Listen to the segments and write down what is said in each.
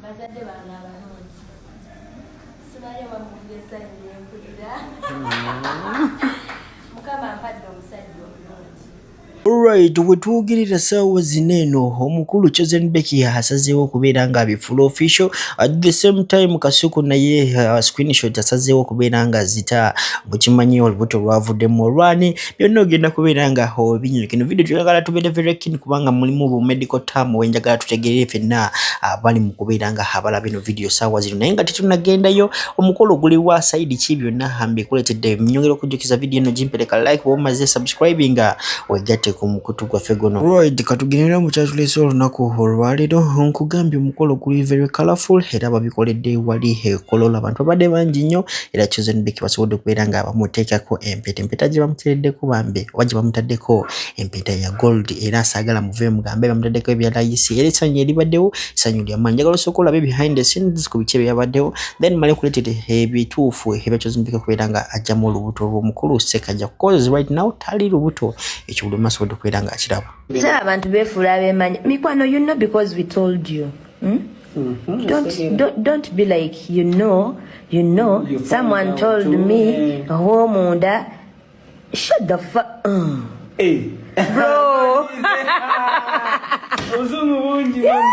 Bazadde bange abalungi, simanyi oba mungeza nempulira. Mukama ampadde omusajja omulungi. Alright, wetwogerera saawa zino eno, omukulu Chosen Becky asazeewo okubeera nga abifula official. At the same time, Kasuku naye screenshot asazeewo okubeera nga zita. Mukimanyi olubuto lwavuddemu olwani, byonna ogenda kubeera nga obinyuka. Eno video tuyagala tubeere very keen, kubanga mulimu bu medical term wenjagala tutegeerere ffenna abali mu kubeera nga abalaba eno video saawa zino. Naye nga tetunagendayo, omukolo guli wa side ki, byonna mbikuleetedde. Nyongera okujjukiza, video eno gimpereka like, bw'omaze subscribinga, wegatte ku mukutu gwaffe guno. Right, katugendera mu kyatuleese olunaku olwaleero. Nkugambye omukolo guli very colorful, era babikoledde wali e Kololo. Abantu babadde bangi nnyo, era Chosen Becky basobodde okubeera nga bamuteekako empeta. Empeta gye bamuteereddeko bambe, oba gye bamutaddeko, empeta ya gold, era saagala muve mugambe bamutaddeko ebya layisi. Era essanyu eribaddewo, essanyu lyamaanyi. Njagala osooka olabe behind the scenes ku biki ebyabaddewo, then male kuleetere ebituufu ebya Chosen Becky okubeera nga ajjamu olubuto lw'omukulu Ssekajja, 'cause right now tali lubuto. Ekyo buli omu asobodde okubeera nga akiraba. So abantu beefuula abeemanyi. Mikwano, you know because we told you, Don't be like, you know, You found someone out told too, me eh. ow'omunda. Shut the fuck. Eh. Bro. Oluzungu bungi, mami.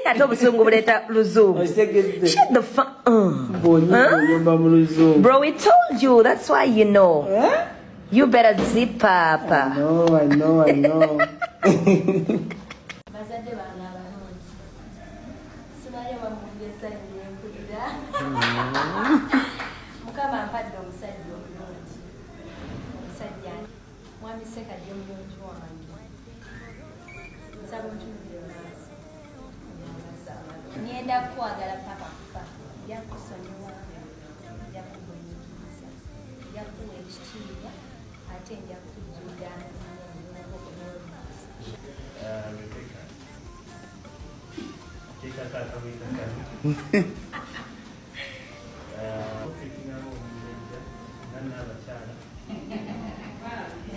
Ate obusungu buleeta luzungu. Okitegedde. Shut the fuck. Bw'onyiga oyomba mu luzungu. Bro, we told you, that's why you know. Eh? You better zip up. No, I know, I know. Bazadde bange abalungi, simanyi oba mungeza nempulira. Mukama ampadde omusajja omulungi, omusajja mwami Ssekajja omulungi wange. Nsaba ontunulire mu maaso. Ngenda kukwagala paka kufa. Nja kusonyiwa, nja kugumiikiriza, nja kuwa ekitiibwa, ate nja kujjulira n'olumaaso. Rebecca, teekako akaweta kano. Oteekinamu omumbejja nga n'abakyala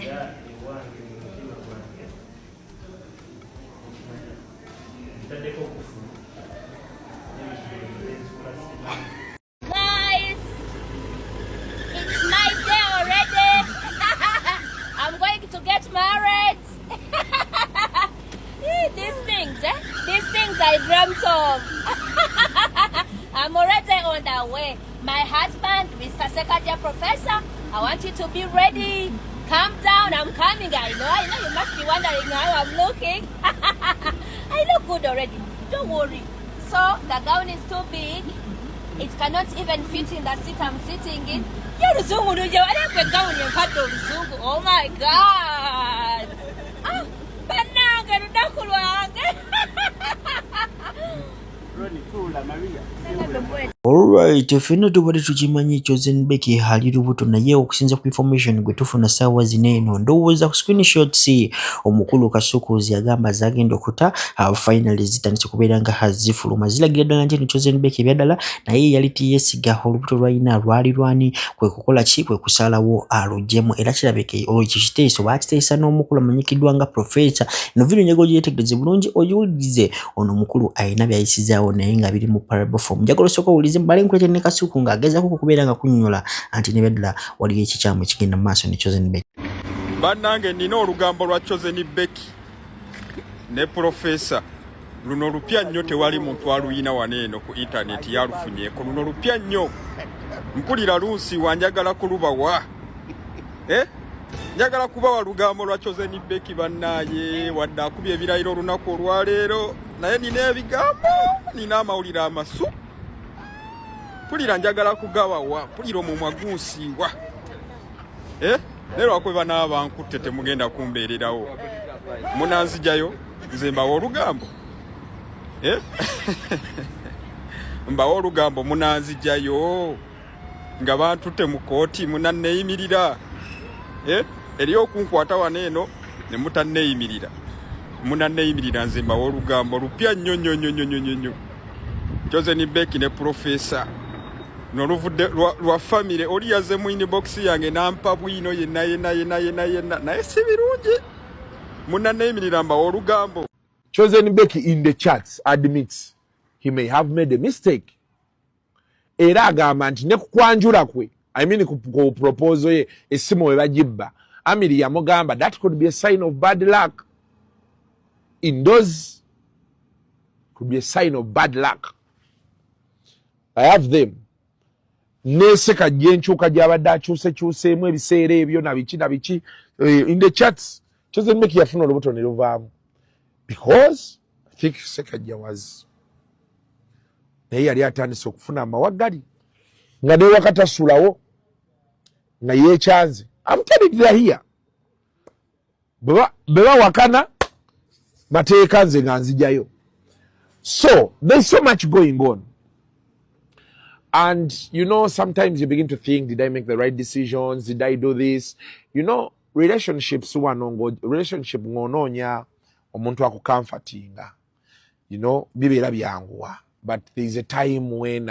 era ewange mu mutima gwange, okimanya ntaddeko okufulu n'ebintu byenzuula simanyi. Guys, it's my day already. I'm going to get married. These things, eh? These things I dreamt of. I'm already on the way. My husband, Mr. Sekaja Professor, I want you to be ready. Calm down, I'm coming. I know you must be wondering how I'm looking. I look good already. Don't worry. So the gown is too big. It cannot even fit in the seat I'm sitting in. Ye oluzungu lujja wala gown empadde oluzungu. Oh my God. Ah, bannange, lunaku lwange. Alright, ffenna tubadde tukimanyi Chosen Becky ali lubuto, naye okusinza ku information gwe tufuna ssaawa zino eno, ndowooza ku screenshots omukulu Kasukuuzi yagamba zagenda okuta, finally zitandise kubeera nga zifuluma, ziragira ddala nti eno Chosen Becky ebyaddala naye yali teyeesiga olubuto lwalina lwali lwani. Kwe kukola ki? Kwe kusalawo aluggyemu, era kirabike ekyo kiteeso baakiteesa n'omukulu amanyikiddwa nga Professor. Eno video njagala ogyetegereze bulungi, ogiwulirize. Ono omukulu alina byayisizaawo, naye nga biri mu parable form. Njagala osooka owulize, mbale nkuleete ne Kasuku ng'agezaako okubeera nga kunnyonnyola anti nebyaddala waliyo ekikyamu ekigenda mu maaso ne Chosen Becky. Bannange, nina olugambo lwa Chosen Becky ne Professor. Luno lupya nnyo, tewali muntu aluyina wano eno ku intaneti yalufunyeeko. Luno lupya nnyo, mpulira lunsiiwa, njagala kulubawa, eh? Njagala kubawa lugambo lwa Chosen Becky. Bannaaye, wadde akubye ebirayiro olunaku olwaleero, naye nina ebigambo, nina amawulire amasu. Mpulira njagala kugabawa, mpulira omumwa gunsiiwa, eh? Naye lwakuba banaaba bankutte, temugenda kumbeererawo, munanzijayo nze mbawa olugambo, eh? Mbawa olugambo, munanzijayo nga bantutte mu kooti, munanneeyimirira, eh? Eri okunkwata wano eno ne mutanneeyimirira, munanneeyimirira nze mbawa olugambo lupya nnyo nnyo nnyo nnyo nnyo nnyo. Chosen Becky ne Professor noluvudde lwa famire. Oli yazze mu inbox yange nampa bwino yenna yenna yenna yenna yenna, naye si birungi. Munanneeyimirira mbawa olugambo. Chosen Becky in the chats admits He may have made a mistake. Era agamba nti ne kukwanjula kwe, I mean ku proposal ye, essimu we bagibba, Amiri yamugamba that could be a sign of bad luck. In those could be a sign of bad luck. I have them. Neseka gyenkyuka gyabadde akyusekyuseemu ebiseera ebyo na biki na biki in the chats. Chosen Becky yafuna olubuto ne luvaamu because I think Sekajja was naye yali atandise okufuna amawagali nga newaka tasulawo nga yekyanze. I'm telling you here, bwe bawakana mateeka nze nga nzijayo. So there's so much going on. And sometimes you begin to think, did I make the right decisions? Did I do this? Relationships wano, relationship ng'onoonya omuntu akucomfortinga, bibeera byanguwa. But there is a time when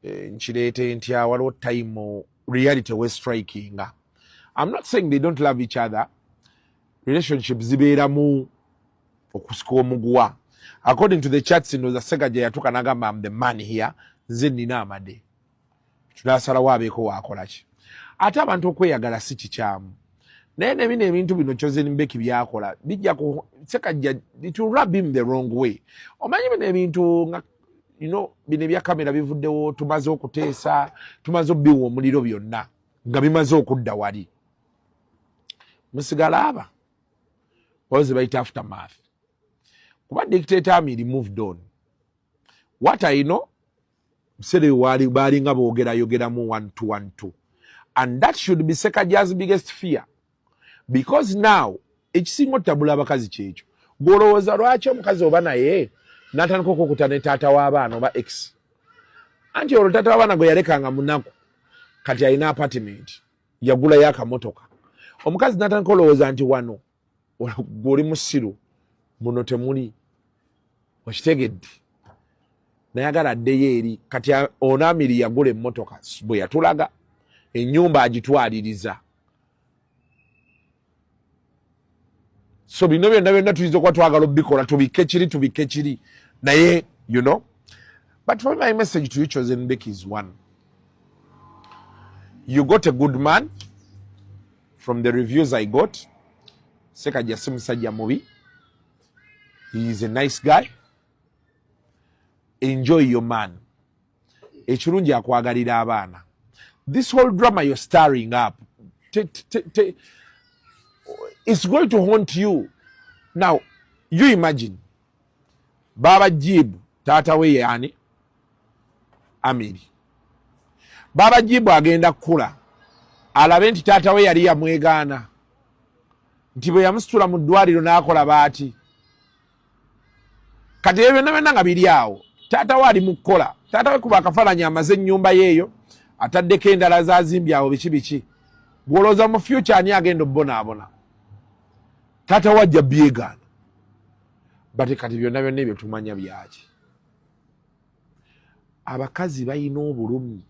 nkireete ntya, waliwo time reality we strikinga. I'm not saying they don't love each other. Relationship zibeeramu okusika omuguwa. According to the chats, ndowooza Segajja yatuuka n'agamba, "Am the man here, nze nina amade." Tunasalawo abeeko waakolaki. Ate abantu okweyagala si kikyamu, naye ne bino ebintu bino Chosen Becky byakola bijja ku Sekajja, it will rub him the wrong way. Omanyi bino ebintu nga bino ebya kamera bivuddewo, tumaze okuteesa, tumaze obbiwa omuliro, byonna nga bimaze okudda wali musigala aba oze bayita aftermath, kuba Dictator Amiri moved on. What I know, biseera ebyo baalinga boogerayogeramu one two one two, and that should be Sekaja's biggest fear, because now ekisinga otabula abakazi kyekyo. Gwolowooza lwaki omukazi oba naye n'atandika okukuta ne taata w'abaana oba ex? Anti olwo taata w'abaana gwe yalekanga munaku, kati alina apartment, yagulayo akamotoka. Omukazi n'atandika olowooza nti wano gwe oli musiru, muno temuli okitegedde, nayagala addeyo eri. Kati ono Amiri yagula emmotoka bwe yatulaga, ennyumba agitwaliriza. So bino byonna byonna tuyinza okuba twagala obikola, tubikke kiri, tubikke kiri, naye but for my message to you, Chosen Becky, is one: you got a good man. From the reviews I got, Sekajja si musajja mubi. He is a nice guy. Enjoy your man. Ekirungi akwagalira abaana. This whole drama you're starring up te, te, te, it's going to haunt you. Now you imagine Baba Jibu, taata we yani Amiri, Baba Jibu agenda kukula alabe nti taata we yali yamwegaana, nti bwe yamusitula mu ddwaliro n'akola baati. Kati ebyo byonna byonna nga biri awo, taata we ali mu kukola. Taata we kuba akafaananyi, amaze ennyumba yeeyo, ataddeko endala zazimbye awo, biki biki. Bw'olowooza mu future ani agenda obbonaabona? Taata we ajja byegaana. But kati byonna byonna ebyo tumanya byaki? Abakazi balina obulumi.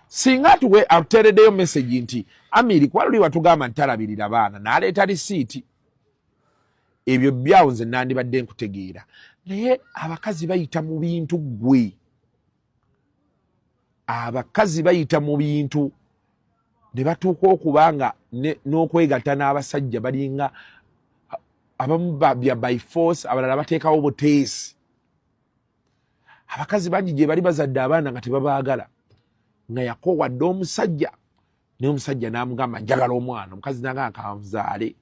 Singa atuwe atuteereddeyo message nti Amiri, kuba luli watugamba ntalabirira baana, n'aleeta risiiti, ebyo byawo nze nandibadde nkutegeera. Naye abakazi bayita mu bintu, ggwe abakazi bayita mu bintu ne batuuka okuba nga n'okwegatta n'abasajja balinga abamu bya by force, abalala bateekawo buteesi. Abakazi bangi gye bali bazadde abaana nga tebabaagala, nga yakoowadde omusajja, naye omusajja n'amugamba, "Njagala omwana." Omukazi n'agamba, "Kanzaale."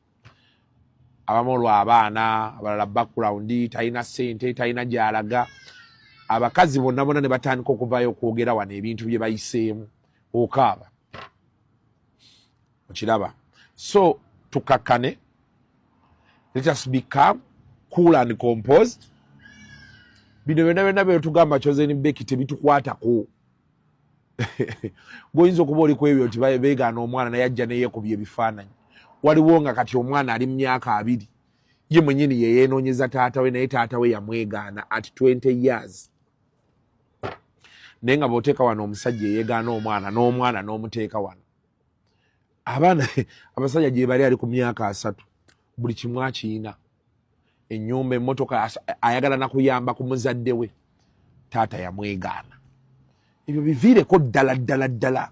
Abamu olwo abaana, abalala background, talina ssente, talina gy'alaga. Abakazi bonna bonna ne batandika okuvaayo okwogera wano ebintu bye bayiseemu, okaaba okiraba. So tukakkane, let us become cool and composed. Bino byonna byonna byetugamba Chosen Becky tebitukwatako. Gwoyinza okuba oli ku ebyo nti beegaana omwana, naye ajja neyeekubya ebifaananyi. Waliwo nga kati omwana ali mu myaka 20, ye mwenyini yeyeenoonyeza taata we, naye taata we yamwegaana at 20 years. Naye nga bw'oteeka wano omusajja eyeegaana omwana n'omwana n'omuteeka wano, abaana abasajja gye bali, ali ku myaka 30, buli kimu akiyina. Ennyumba, emmotoka, ayagala nakuyamba ku muzadde we. Taata yamwegaana. Ebyo biviireko ddala ddala ddala.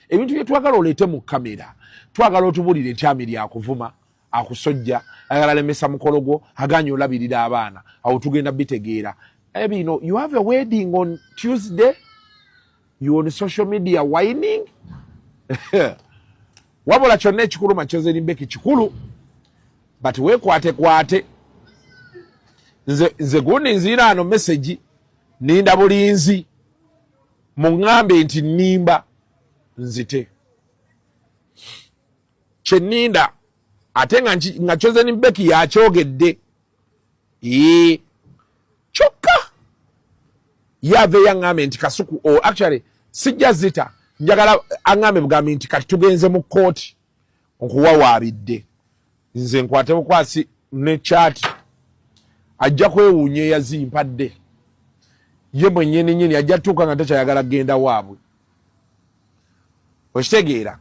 Ebintu bye twagala oleete mu kamera, twagala otubulire nti Amiri akuvuma, akusojja, ayagala lemesa mukolo gwo, aganye olabirira abaana. Awo tugenda bitegeera. Ebino, you have a wedding on Tuesday, you on social media whining. Wabula kyonna ekikuluma, Chosen Becky, kikulu, but weekwate kwate. Nze gundi nziira ano message, ninda bulinzi muŋŋambe nti nnimba nzite kyeninda, ate nga Chosen Becky yakyogedde. Ee, kyokka ye aveeyo aŋŋambe nti Kasuku, oh, actually sijja zita, njagala aŋŋambe bugambi nti kati tugenze mu kkooti, nkuwawaabidde, nze nkwate bukwasi ne kyati. Ajja kwewuunya eyazimpadde ye mwennyini nyini, ajja tuuka nga takyayagala kugenda waabwe. Okitegeera?